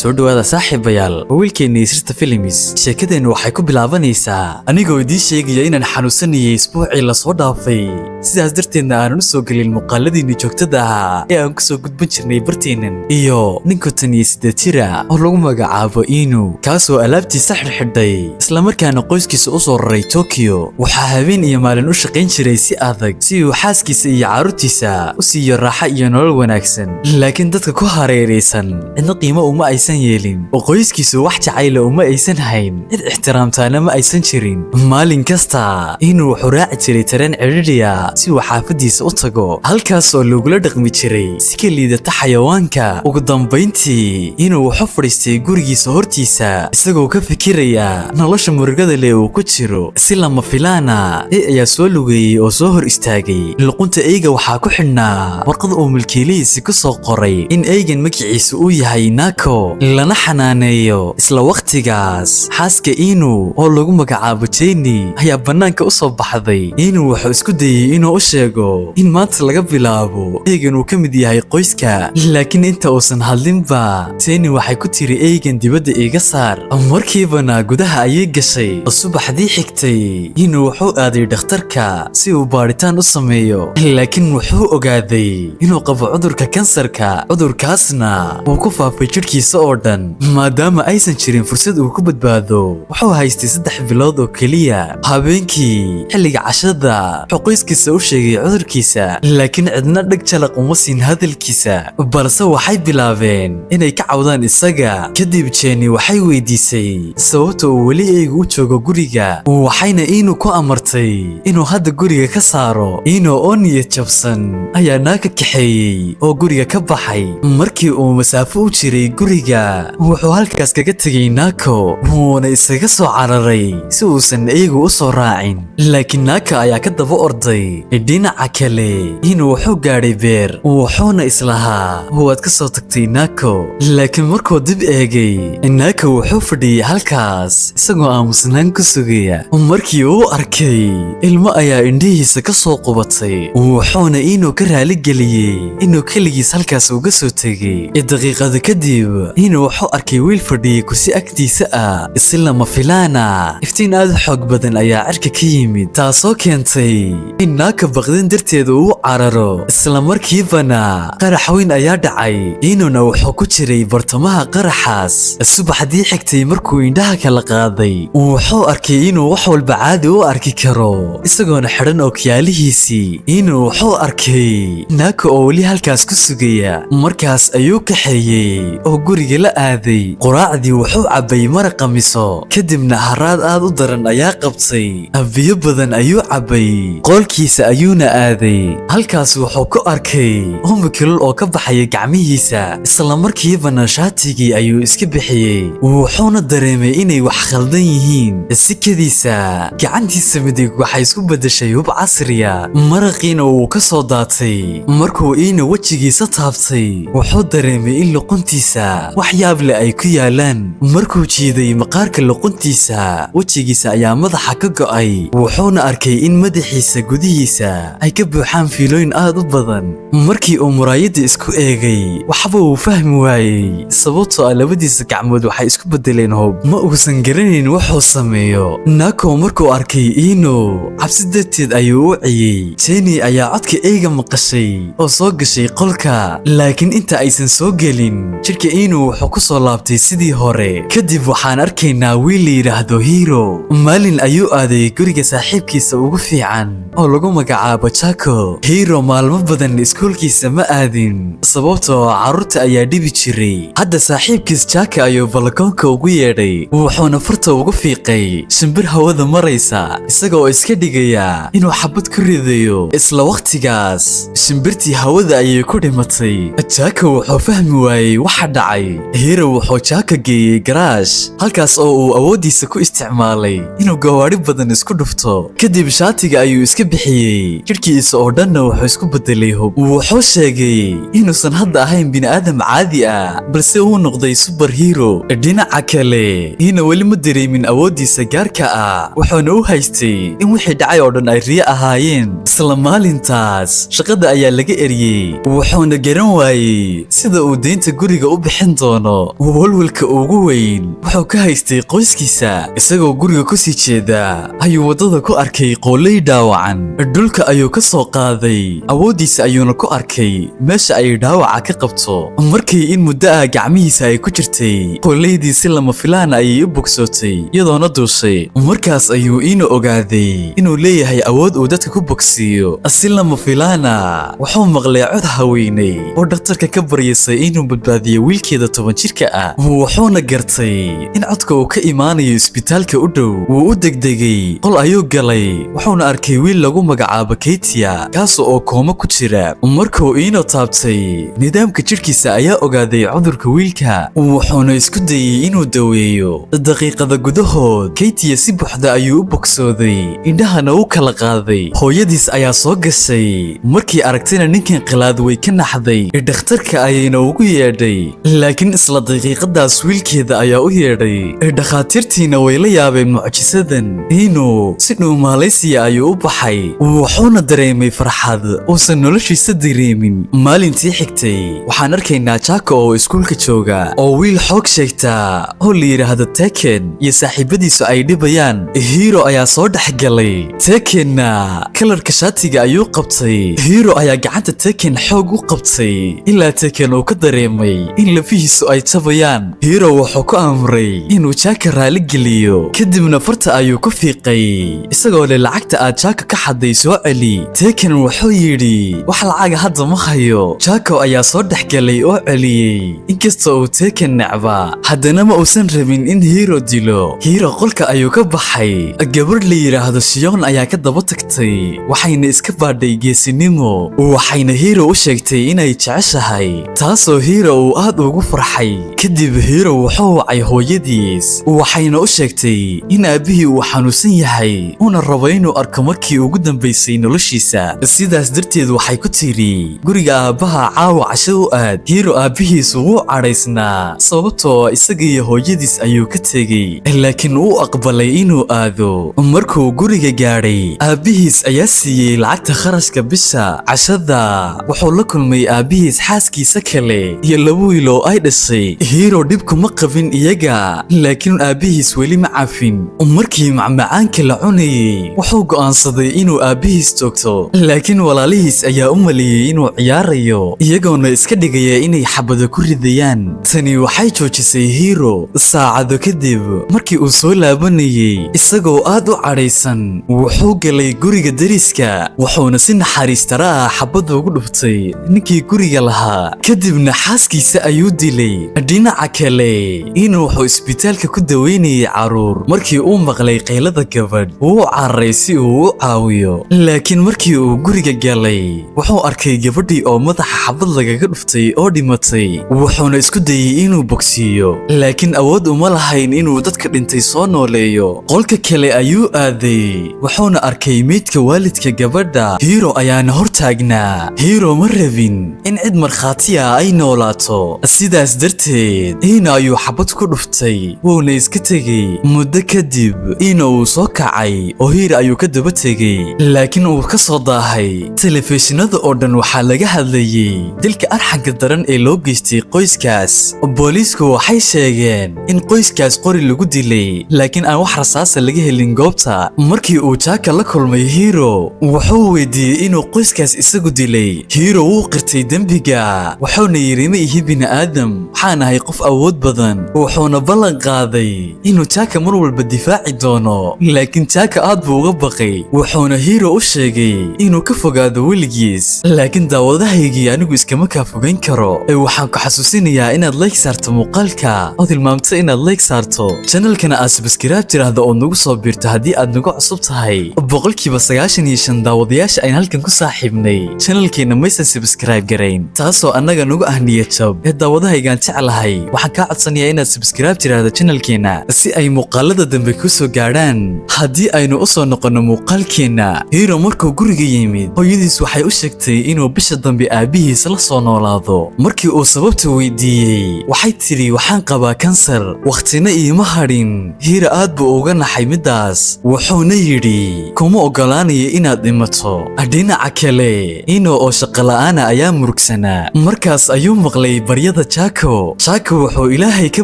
Soo dhawaada saaxiibayaal, waa wiilkeennii Sirta Films. Sheekadeennu waxay ku bilaabanaysaa anigoo idiin sheegaya inaan xanuunsanayay isbuucii lasoo dhaafay, sidaas darteedna aanan u soo gelin muuqaaladiinni joogtada ahaa ee aan kusoo gudbin jirnay barteennan, iyo nin 58 jira oo lagu magacaabo Inu, kaasoo alaabtiisa xidhxidhay islamarkaana qoyskiisa u soo raray Tokyo. Waxaa habeen iyo maalin u shaqayn jiray si adag si uu xaaskiisa iyo carruurtiisa u siiyo raaxo iyo nolol wanaagsan, laakiin dadka ku hareeraysan cidna qiimo uma aysan yeelin oo qoyskiisu wax jacayla uma aysan hayn, cid ixtiraamtaana ma aysan jirin. Maalin kasta Inuu wuxuu raaci jiray tareen cidhidhiya si uu xaafadiisa u tago, halkaas oo lagula dhaqmi jiray si ka liidata xayawaanka. Ugu dambayntii Inuu wuxuu fadhiistay gurigiisa hortiisa isagoo ka fikiraya nolosha murugada leh uu ku jiro. Si lama filaana, ey ayaa soo lugeeyey oo soo hor istaagay. Luqunta eyga waxaa ku xidhnaa warqad uu milkiilihiisi ku soo qoray in eygan magaciisa uu yahay Nako, lana xanaaneeyo. Isla wakhtigaas xaaska Inu oo lagu magacaabo Jeni ayaa bannaanka u soo baxday. Inu wuxuu isku dayey inuu u sheego in maanta laga bilaabo eygan uu ka mid yahay qoyska, laakiin inta uusan hadlinba Jeni waxay ku tiri, "Eygan dibadda iiga saar." Markiibana gudaha ayay gashay. Subaxdii xigtay Inu wuxuu aaday dhakhtarka si uu baadhitaan u sameeyo, laakiin wuxuu ogaaday inuu qabo cudurka kansarka, cudurkaasna uu ku faafay jidhkiisa oo dhan. Maadaama aysan jirin fursad uu ku badbaado, wuxuu haystay 3 bilood oo keliya. Habeenkii xilliga cashada wuxuu qoyskiisa u sheegay cudurkiisa, laakiin cidna dheg jalaq uma siin hadalkiisa, balse waxay bilaabeen inay ka cawdaan isaga. Kadib Jeni waxay weydiisay sababta uu weli eygu u joogo guriga, waxayna Inu ku amartay inuu hadda guriga ka saaro. Inu oo niyad jabsan ayaa Naaka kaxeeyey oo guriga ka baxay. Markii uu masaafo u jiray guriga, wuxuu halkaas kaga tegay Naako, wuuna isaga soo cararay si uusan eygu u soo raacin, laakiin Naaka ayaa ka daba orday. Dhinaca kale Inuu wuxuu gaadhay beer, wuxuuna islahaa waad ka soo tagtay Naako, laakiin markuu dib eegay, Naako wuxuu fadhiyey halkaas isagoo aamusnaan ku sugaya. Markii uu arkay, ilmo ayaa indhihiisa ka soo qubatay, wuxuuna Inuu ka raaligeliyey inuu keligiis halkaas uga soo tegey. Daqiiqada kadib Inuu wuxuu arkay wiil fadhiyey kursi agtiisa ah. Si lama filaana iftiin aad u xoog badan ayaa cirka ka yimid, taasoo keentay in Naaka baqdin darteeda uu cararo. Isla markiibana qarax weyn ayaa dhacay, Inuna wuxuu ku jiray bartamaha qaraxaas. Subaxdii xigtay markuu indhaha kala qaaday, wuxuu arkay inuu wax walba caadi u arki karo isagoona xidhan ookiyaalihiisii. Inuu wuxuu arkay Naaka oo weli halkaas ku sugaya. Markaas ayuu kaxeeyey oo guriga la aaday. Quraacdii wuxuu cabbay maraqa miso, kadibna haraad aad u daran ayaa qabtay. Biyo badan ayuu cabbay, qoolkiisa ayuuna aaday. Halkaas wuxuu ku arkay uumi kulul oo ka baxaya gacmihiisa. Isla markiibana shaatigii ayuu iska bixiyey, wuxuuna dareemay inay wax khaldan yihiin. Sikadiisa gacantiisa midig waxay isku beddeshay hub casriya, maraqiina wuu ka soo daatay. Markuu Iina wejigiisa taabtay, wuxuu dareemay in luquntiisa wax yaab leh ay ku yaalaan. Markuu jiiday maqaarka luquntiisa, wejigiisa ayaa madaxa ka go'ay, wuxuuna arkay in madaxiisa gudihiisa ay ka buuxaan fiilooyin aad u badan. Markii uu muraayadda isku eegay, waxba uu fahmi waayey, sababtoo ah labadiisa gacmood waxay isku beddeleen hub. Ma uusan garanayn wuxuu sameeyo. Nako markuu arkay Ino, cabsi darteed ayuu u ciyey. Jenny ayaa codka eyga maqashay oo soo gashay qolka, laakiin inta aysan soo gelin, jidhka Ino wuxuu ku soo laabtay sidii hore. Kadib waxaan arkaynaa wiil la yidhaahdo Hero. Maalin ayuu aaday guriga saaxiibkiisa ugu fiican oo lagu magacaabo Jaco. Hero maalmo badan iskuulkiisa ma aadin, sababtoo carruurta ayaa dhibi jiray. Hadda saaxiibkiis Jaka ayuu balakoonka ugu yeedhay, wuxuuna farta ugu fiiqay shimbir hawada maraysa, isagoo iska dhigaya inuu xabad ku ridayo. Isla wakhtigaas shimbirtii hawada ayay ku dhimatay. Jaka wuxuu fahmi waayey waxa dhacay. Hero wuxuu Jaka geeyey garaash, halkaas oo uu awooddiisa ku isticmaalay inuu gawaadhi badan isku dhufto. Kadib shaatiga ayuu iska bixiyey, jidhkiisa oo dhanna wuxuu isku bedelay hub. Wuxuu sheegay inuusan hadda ahayn bini'aadam caadi ah, balse uu noqday super hero. Dhinaca kale Ina weli ma dareemin awooddiisa gaarka ah, wuxuuna u haystay in wixii dhacay oo dhan ay riyo ahaayeen. Isla maalintaas shaqada ayaa laga eriyey, wuxuuna garan waayey sida uu deynta guriga u bixin doono. doono. Walwalka ugu weyn wuxuu ka haystay qoyskiisa. Isagoo guriga ku sii jeeda ayuu waddada ku arkay qooley dhaawacan. Dhulka ayuu ka soo qaaday, awooddiisa ayuuna ku arkay meesha ay dhaawaca ka qabto. Markii in muddo ah gacmihiisa ay ku jirtay, qooleydii si lama filaan ayay u bogsootay, iyadoona duushay. Markaas ayuu Iino ogaaday inuu leeyahay awood uu dadka ku bogsiiyo. Si lama filaana wuxuu maqlay cod haweeney oo dhakhtarka ka baryasay inuu badbaadiyo wiilkeeda 10 jirka ah. Wuxuuna gartay in codka uu ka imaanayo isbitaalka u dhow. Wuu u degdegay, qol ayuu galay, wuxuuna arkay wiil lagu magacaabo Keitia, kaas oo kooma ku jira. Markuu Iino taabtay, nidaamka jidhkiisa ayaa ogaaday cudurka wiilka, wuxuuna isku dayey inuu daweeyo. Daqiiqada gudahood Keitia si buuxda ayuu u bogsooday, indhahana u kala qaaday. Hooyadiis ayaa soo gashay. Markii aragtayna ninkan qilaad way ka naxday, dhakhtarka ayayna ugu yeedhay. Laakiin isla daqiiqadaas wiilkeeda ayaa u yeedhay. Dhakhaatiirtiina way la yaabeen mucjisadan. Iino si dhuumaalaysiya ayuu u baxay, wuxuuna dareemay farxad uusan noloshiisa dareemin. Maalintii xigtay waxaan arkaynaa Jaako oo iskuulka jooga oo wiil xoog sheegta oo la yidhaahdo Teken iyo saaxiibadiisu ay dhibayaan. Hiro ayaa soo dhex galay, Tekenna kalarka shaatiga ayuu qabtay. Hiro ayaa gacanta Teken xoog u qabtay ilaa Teken uu ka dareemay in lafihiisu ay jabayaan. Hiro wuxuu ku amray inuu Jaaka raali geliyo, kadibna farta ayuu ku fiiqay isagoo leh, "Lacagta aad Jaaka ka xaday soo celi." Teken wuxuu yidhi, "Wax lacaga hadda ma hayo." Jaako ayaa soo dhex galay oo celiyey. Inkasta uu Teken necba, haddana ma uusan rabin in Hiro dilo. Hiro qolka ayuu ka baxay. Gabadh la yidhaahdo Shion ayaa ka daba tagtay, waxayna iska baadhay geesinimo, waxayna Hiro u sheegtay inay jeceshahay, taasoo Hiro uu aad ugu farxay. Kadib Hiro wuxuu wacay hooyadiis, waxayna u sheegtay in aabbihii uu xanuunsan yahay, una rabo inuu arko markii ugu dambaysay noloshiisa. Sidaas darteed waxay ku tiri, "Guriga aabbaha caawa casho u aad." Hiro aabbihiis wuu cadhaysnaa, sababtoo isaga iyo hooyadiis ayuu ka tegey, laakiin uu aqbalay inuu aado. Markuu guriga gaadhay, aabbihiis ayaa siiyey lacagta kharashka bisha. Cashada wuxuu la kulmay aabbihiis, xaaskiisa kale iyo laba wiil oo ay dhashay. Hiro dhib kuma qabin iyaga, laakiin aabbihiis weli ma cafin. Markii macmacaanka la cunayey, wuxuu go'aansaday inuu aabbihiis toogto, laakiin walaalihiis ayaa u maleeyey inuu ciyaarayo, iyagoona iska dhigaya inay xabado ku ridayaan. Tani waxay joojisay Hiro. Saacado kadib markii uu soo laabanayey isagoo aad u cadhaysan, wuxuu galay guriga deriska, wuxuuna si naxariis dara ah xabad ugu dhuftay ninkii guriga lahaa, kadibna xaaskiisa ayuu dilay. Dhinaca kale, Iino wuxuu isbitaalka ku daweynayay caruur. Markii uu maqlay qaylada gabadh, wuu cararay si uu u caawiyo, laakiin markii uu guriga galay wuxuu arkay gabadhii oo madaxa xabad lagaga dhuftay oo dhimatay. Wuxuuna isku dayey inuu bogsiiyo, laakiin awood uma lahayn inuu dadka dhintay soo nooleeyo. Qolka kale ayuu aaday, wuxuuna arkay meydka waalidka gabadha. Hiro ayaana hor taagnaa. Hiro ma rabin in cid markhaati ah ay noolaato, sidaas darteed Iino ayuu xabad ku dhuftay, wuuna iska tegey. Muddo kadib Iino uu soo kacay oo Hiro ayuu ka daba tegey, laakiin uu ka soo daahay. Telefishinada oo dhan waxaa laga hadlayey dilka arxanka daran ee loo geystay qoyskaas. Booliisku waxay sheegeen in qoyskaas qori lagu dilay, laakiin aan wax rasaasa laga helin goobta. Markii uu Jaaka la kulmay Hiro, wuxuu weydiiyey inuu qoyskaas isagu dilay. Hiro wuu qirtay dembiga, wuxuuna yidhi, "Ma ihi bini'aadam, waxaan ahay qof awood badan." Wuxuuna ballan qaaday inuu Jaaka mar walba difaaci doono, laakiin Jaaka aad buu uga baqay, wuxuuna Hiro u sheegay inuu ka fogaado weligiis. Laakiin daawadahaygii, anigu iskama kaa fogayn karo ee waxaan ku xasuusinayaa inaad like saarto muuqaalka oo tilmaamto inaad like saarto, channelkana aad subscribe tiraahdo oo nagu soo biirto haddii aad nagu cusub tahay. 95% daawadayaasha ayaan halkan ku saaxiibnay channelkeena maysan subscribe garayn, taasoo annaga nagu ah niyad jab. Ee daawadahaygaan jeclahay, waxaan kaa codsanayaa inaad subscribe tiraahdo channelkeena si ay muuqaalada dambe ku soo gaadhaan. Haddii aynu u soo noqonno muuqaalkeenna, Hiro markuu guriga yimid, hooyadiis waxay u sheegtay inuu bisha dambe aabbihiis la soo noolaado. Markii uu sababta weydiiyey, waxay tidhi, "Waxaan qabaa kansar, wakhtina iima hadhin." Hiro aad buu uga naxay middaas, wuxuuna yidhi, "Kuma oggolaanayo inaad dhimato." Dhinaca kale, Ino oo shaqola'aana ayaa murugsanaa. Markaas ayuu maqlay baryada Jaako. Jako. Jako wuxuu Ilaahay ka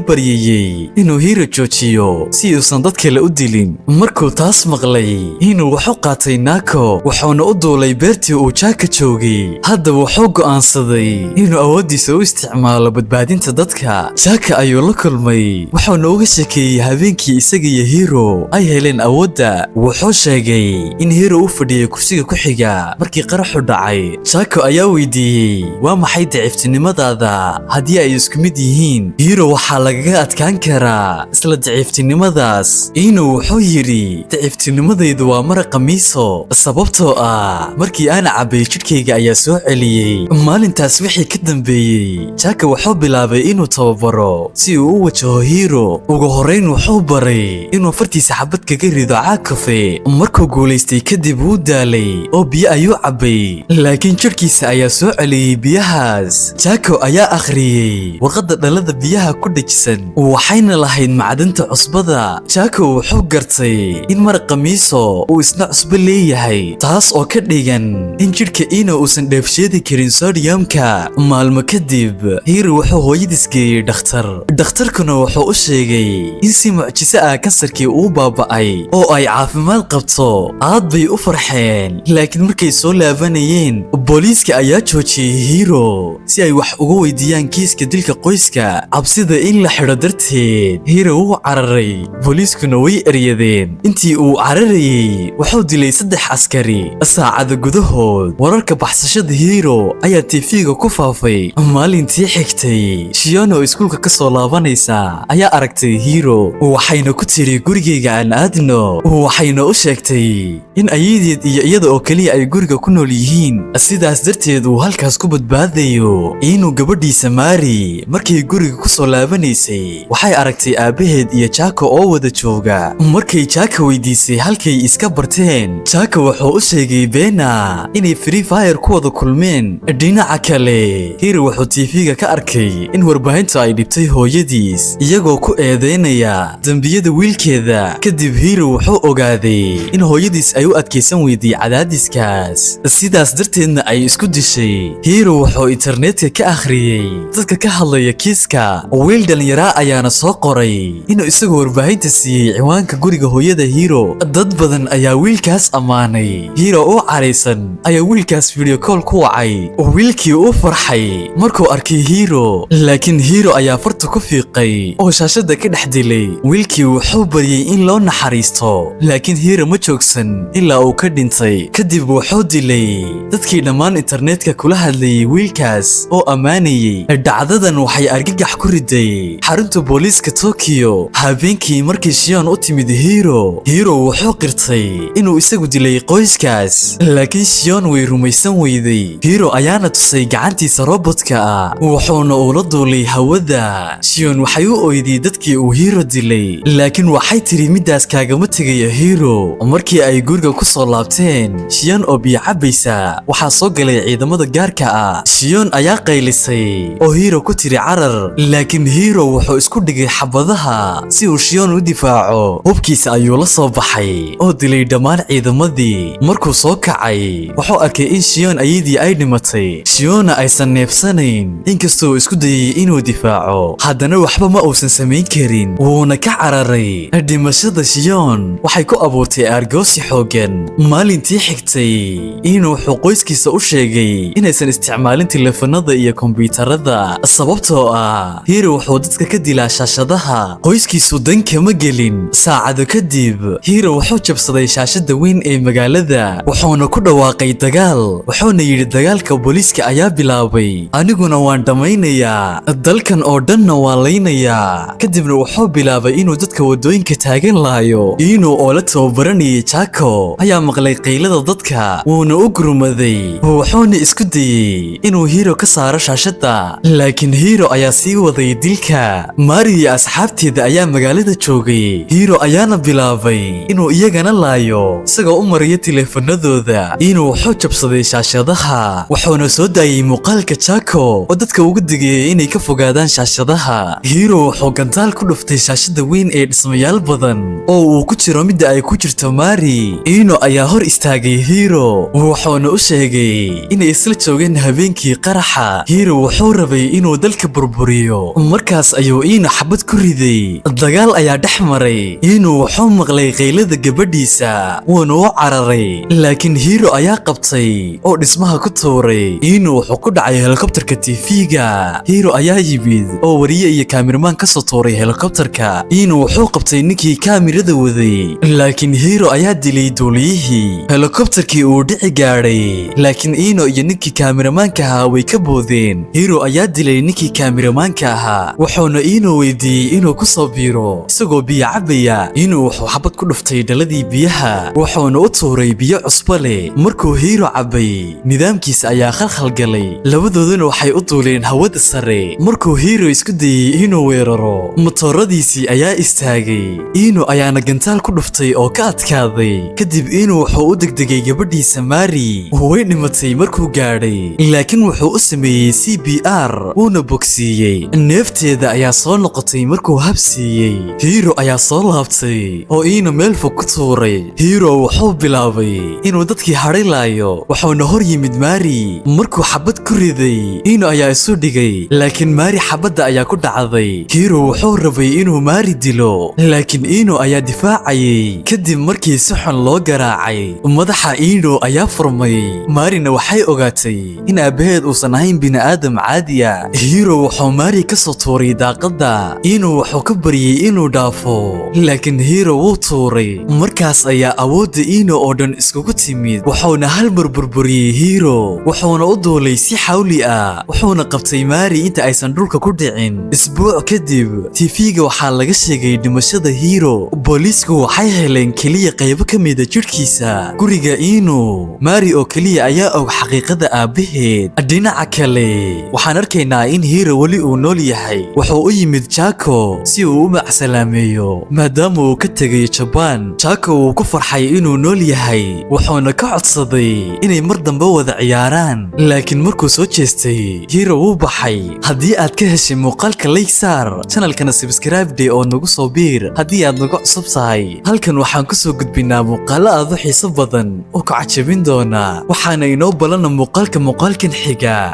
baryayey inuu Hiro joojiyo si uusan dad kale u dilin. Markuu taas maqlay, inuu wuxuu qaatay Nako, wuxuuna u duulay beertii uu Jako joogay. Hadda wuxuu go'aansaday inuu awooddiisa u isticmaalo badbaadinta dadka. Jako ayuu la kulmay, wuxuuna uga sheekeeyey habeenkii isaga iyo Hiro ay heleen awoodda. Wuxuu sheegay in Hiro u fadhiyay kursiga ku xiga markii qaraxu dhacay. Jako ayaa weydiiyey, "Waa maxay daciiftinimadaada haddii ay isku mid yihiin? Hiro waxaa lagaga adkaan karaa isla daciiftinimadaas." Inuu wuxuu yidhi, "Daciiftinimadaydu waa maraqa miso, sababtoo ah markii aan cabbay jidhkayga ayaa soo celiyey." Maalintaas wixii ka dambeeyey, Jako wuxuu bilaabay inuu tababaro si uu u wajaho Hiro. Ugu horrayn wuxuu baray inuu fartiisa xabad kaga rido caag kafe. Markuu guulaystay kadib, wuu daalay oo biyo ayuu cabbay, laakiin jidhkiisa ayaa soo celiyey biyahaas. Jako ayaa akhriyey warqadda dhalada biyaha ku dhajisan, waxayna lahayd macdanta cusbada. Jako wuxuu gartay in maraqa miso uu isna cusbo leeyahay, taas oo ka dhigan in jidhka Ino uusan dheefsheedi karin sodiumka. Maalmo kadib, Hiro wuxuu hooyadiis geeyey dhakhtar. Dhakhtarkuna wuxuu u sheegay in si mucjiso ah kansarkii uu baaba'ay oo ay caafimaad qabto. Aad bay u farxeen, laakiin markay soo laabanayeen, booliiska ayaa joojiyey Hiro si ay wax uga weydiiyaan kiiska dilka qoyska. Cabsida in la xidho darteed, Hiro wuu cararay, booliiskuna way eryadeen. Intii uu cararayey, wuxuu dilay 3 askari saacado gudahood. Wararka baxsashada Hiro ayaa TV-ga ku faafay. Maalintii xigtay, Shion iskuulka ka soo laabanaysa ayaa aragtay Hiro, waxayna ku tiri, "Gurigayga aan aadno." Waxayna u sheegtay in ayadeed iyo iyada oo keliya ay guriga ku nool yihiin, sidaas darteed uu halkaas ku badbaadayo. Inuu gabadhiisa Mari markay guriga ku soo laabanaysay, waxay aragtay aabbaheed iyo Jako oo wada jooga. Markay Jako weydiisay halkay iska barteen, Jako wuxuu u sheegay Bena inay Free Fire ku wada kulmeen. Dhinaca kale, Hiro wuxuu TV-ga ka arkay in warbaahintu ay dhibtay hooyadiis, iyagoo ku eedeynaya dembiyada wiilkeeda. Kadib Hiro wuxuu ogaaday in hooyadiis ay u adkaysan weyday cadaadiskaas, sidaas darteedna ay isku dishay. Hiro wuxuu internetka ka akhriyey dadka ka hadlaya kiiska. Wiil dhallinyaraa ayaana soo qoray inuu isagu warbaahinta siiyey ciwaanka guriga hooyada Hiro. Dad badan ayaa wiilkaas ammaanay. Hiro oo caraysan ayaa wiilkaas video call ku wacay. Wiilkii u farxay markuu arkay Hiro, laakiin Hiro ayaa farta ku fiiqay oo shaashada ka dhex dilay. Wiilkii wuxuu baryey in loo naxariisto, laakiin Hiro ma joogsan ilaa uu ka dhintay. Kadib wuxuu dilay dadkii dhammaan internetka kula hadlayay wiilkaas oo ammaanayey. Dhacdadan waxay argagax ku riday xarunta booliiska Tokyo. Habeenkii markii Shion u timid Hiro, Hiro wuxuu qirtay inuu isagu dilay qoyskaas, laakiin Shion way rumaysan weyday. Hiro ayaana tusay gacantiisa robotka ah, wuxuuna ula duulay hawada. Shion waxay u oyday dadkii uu Hiro dilay, laakiin waxay tiri, "Middaas kaagama tegaya, Hiro." Markii ay guriga ku soo laabteen, Shion oo biyo cabaysa waxaa soo galay ciidamada gaarka ah. Shion ayaa qaylisay oo Hiro ku tiri, "Carar," laakiin Hiro wuxuu isku dhigay xabadaha si uu Shion u difaaco. Hubkiisa ayuu la soo baxay oo dilay dhammaan ciidamadii. Markuu soo kacay, wuxuu arkay in Shion ayadii ay dhimatay, Shiona aysan neefsanayn. Inkastoo isku dayay inuu difaaco, haddana waxba ma uusan samayn karin, wuuna ka cararay. Dhimashada Shion waxay ku abuurtay aargoosi xooggan. Maalintii xigtay, inuu wuxuu qoyskiisa u sheegay inaysan isticmaalin taleefanada iyo kombiyuutarada, sababtoo ah Hiro wuxuu dadka ka dilaa shaashadaha. Qoyskiisu dan kama gelin. Saacado kadib, Hiro wuxuu jabsaday shaashada weyn ee magaalada, wuxuuna ku dhawaaqay dagaal, wuxuuna yidhi, "Dagaalka booliiska ayaa bilaabay, aniguna waan dhammaynayaa, dalkan oo dhanna waan laynayaa." Kadibna wuxuu bilaabay inuu dadka waddooyinka taagan laayo. Inuu oo la tababaranayay Jako ayaa maqlay qaylada dadka, wuuna u gurmaday, wuxuuna isku dayey inuu Hiro ka saaro shaashada, laakiin Hiro ayaa sii waday dilka. Mari iyo asxaabteeda ayaa magaalada joogay. Hiro ayaana bilaabay inuu iyagana laayo isagoo u maraya taleefanadooda. Inuu wuxuu jabsaday shaashadaha, wuxuuna soo daayay muuqaalka Jako oo dadka uga digayay inay ka fogaadaan shaashadaha. Hiro wuxuu gantaal ku dhuftay shaashada weyn ee dhismayaal badan oo uu ku jiro midda ay ku jirto Mari. Ino ayaa hor istaagay Hiro, wuxuuna u sheegay inay isla joogeen habeenkii qaraxa. Hiro wuxuu rabay inuu Dalka burburiyo. Markaas ayuu Iino xabad ku riday. Dagaal ayaa dhex maray. Iino wuxuu maqlay qaylada gabadhiisa, wuuna u cararay, laakiin Hiro ayaa qabtay oo dhismaha ku tuuray. Iino wuxuu ku dhacay helikobtarka TV-ga. Hiro ayaa yimid oo wariye iyo kaamirmaan ka soo tuuray helikobtarka. Iino wuxuu qabtay ninkii kaamirada waday, laakiin Hiro ayaa dilay duuliyihii. Helikobtarkii uu dhici gaadhay, laakiin Iino iyo ninkii kaamiramaanka ahaa way ka boodeen. Hiro ayaa dilay ninkii kaamiramaanka ahaa, wuxuuna Iino weydiiyey inuu ku soo biiro isagoo biyo cabaya. Iino wuxuu xabad ku dhuftay dhaladii biyaha, wuxuuna u tuuray biyo cusbo leh. Markuu Hiro cabay, nidaamkiisa ayaa khalkhal galay. Labadooduna waxay u duuleen hawada sare. Markuu Hiro isku dayey inuu weeraro, matooradiisii ayaa istaagay. Iino ayaana gantaal ku dhuftay oo ka adkaaday. Kadib Iino wuxuu u degdegay gabadhiisa Mari. Way dhimatay markuu gaadhay, laakiin wuxuu u sameeyey CPR, wuuna bogsiiyey. Neefteeda ayaa soo noqotay markuu hab siiyey. Hiro ayaa soo laabtay oo Iino meel fog ku tuuray. Hiro wuxuu bilaabay inuu dadkii hadhilaayo, wuxuuna hor yimid Mari. Markuu xabad ku riday, Iino ayaa isu dhigay, laakiin Mari xabadda ayaa ku dhacday. Hiro wuxuu rabay inuu Mari dilo, laakiin Iino ayaa difaacayay. Kadib markii si xun loo garaacay, madaxa Iino ayaa furmay. Marina waxay ogaatay in aabbaheed uusan ahayn bini'aadam caadi ah. Hiro wuxuu Mari ka soo tuuray daaqadda. Iino wuxuu ka baryey inuu dhaafo, laakiin Hiro wuu tuuray. Markaas ayaa awoodda Iino oo dhan iskugu timid, wuxuuna hal mar burburiyey Hiro, wuxuuna u duulay si xawli ah, wuxuuna qabtay Mari inta aysan dhulka ku dhicin. Isbuuc kadib, TV-ga waxaa laga sheegay dhimashada Hiro. Booliisku waxay heleen keliya qaybo ka mida jidhkiisa guriga Iino. Mari oo keliya ayaa og xaqiiqada aabbaheed. Dhinaca kale, waxaan arkaynaa in Hiro weli uu nool yahay. Wuxuu u yimid Jako si uu u macsalaameeyo maadaama uu ka tegay Jabaan. Jako wuu ku farxay inuu nool yahay, wuxuuna ka codsaday inay mar dambe wada ciyaaraan, laakiin markuu soo jeestay, Hiro wuu baxay. Haddii aad ka heshay muuqaalka, like saar, channelkana subscribe day oo nagu soo biir haddii aad nagu cusub tahay. Halkan waxaan ku soo gudbinaa muuqaalo aad u xiiso badan oo ku cajabin doona, waxaana inoo balana muuqaalka muuqaalkan xiga.